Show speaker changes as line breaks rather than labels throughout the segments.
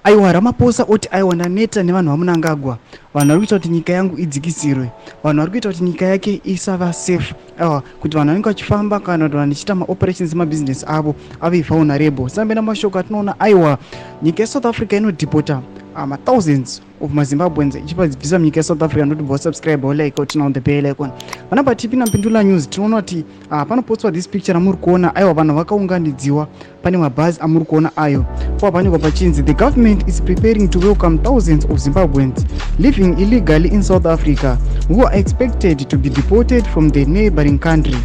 Aiwa, Ramaphosa oti aiwa, ndaneta nevanhu vaMunangagwa, vanhu vari kuita kuti nyika yangu idzikisirwe, vanhu vari kuita kuti nyika yake isava safe, aiwa, kuti vanhu vanenge vachifamba kana kuti vanhu vachiita maoperations emabhizinesi avo ave vulnerable. Sambe namashoko atinoona, aiwa, nyika yeSouth Africa inodhipota mathousands of maZimbabweans ichivabvisa munyika yeSouth Africa. Ndoti wasubscribe, like, turn on the bell icon. Panapa tipinda Mupindula News, tinoona kuti panopostwa this picture ramuri kuona. Aiwa, vanhu vakaunganidziwa, pane mabhazi amuri kuona ayo po panyorwa pachinzi, "The government is preparing to welcome thousands of Zimbabweans living illegally in South Africa who are expected to be deported from the neighboring country.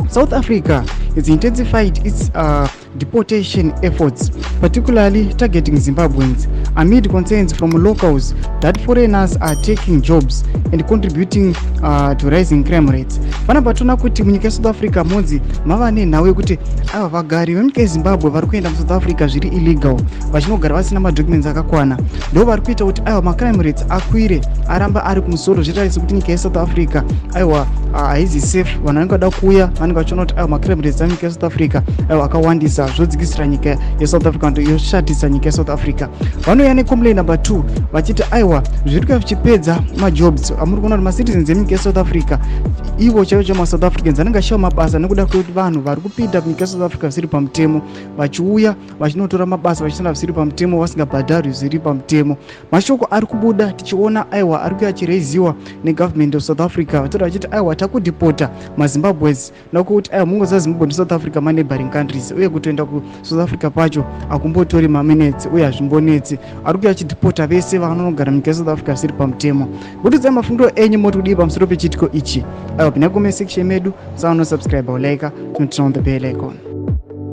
South Africa has intensified its deportation efforts, particularly targeting Zimbabweans, amid concerns from locals that foreigners are taking jobs and contributing to rising crime rates." Panapa toona kuti munyika yeSouth Africa monzi mava nenhau yekuti ava vagari vemunyika yeZimbabwe vari kuenda muSouth Africa zviri illegal, vachinogara vasina madocuments akakwana, ndo vari kuita kuti aiwa, macrime rates akwire, aramba ari kumusoro. Zvoita sekuti nyika yeSouth Africa, aiwa, haizi safe. Vanhu vanenge vada kuuya vanenge vachiona kuti aiwa, macrime rates amunyika yeSouth Africa, aiwa, akawandisa, zvodzikisira nyika yeSouth Africa, yoshatisa nyika yeSouth Africa. Vanouya necomplain number 2 vachiti aiwa, zviri kuya zvichipedza majobs. Amuri kuona kuti macitizens emunyika yeSouth Africa, ivo chaivo chaivo maSouth Africans, anenge ashawa mabasa nekuda kwekuti vanhu vari kupinda munyika yeSouth Africa zvisiri pamutemo, vachiuya vachinotora mabasa, vachishanda zvisiri pamutemo, vasingabhadharwi zviri pamutemo. Mashoko ari kubuda tichiona, aiwa, ari kuya achireiziwa negovernment of South Africa, vataura vachiti aiwa, takudhipota maZimbabwes nokuti aiwa, mungoziva Zimbabwe neSouth Africa maneighboring countries, uye kutoenda kuSouth Africa pacho hakumbotori maminutes uye hazvimbonetsi. Ari kuya achidhipota vese vanonogara munyika yeSouth Africa zvisiri pamutemo. Kutidzai mafungiro enyu, moti kudii pamusoro pechiitiko ichi? Aiwa, pinda comment section medu, musanosubscribe, ulike, turn on the bell icon.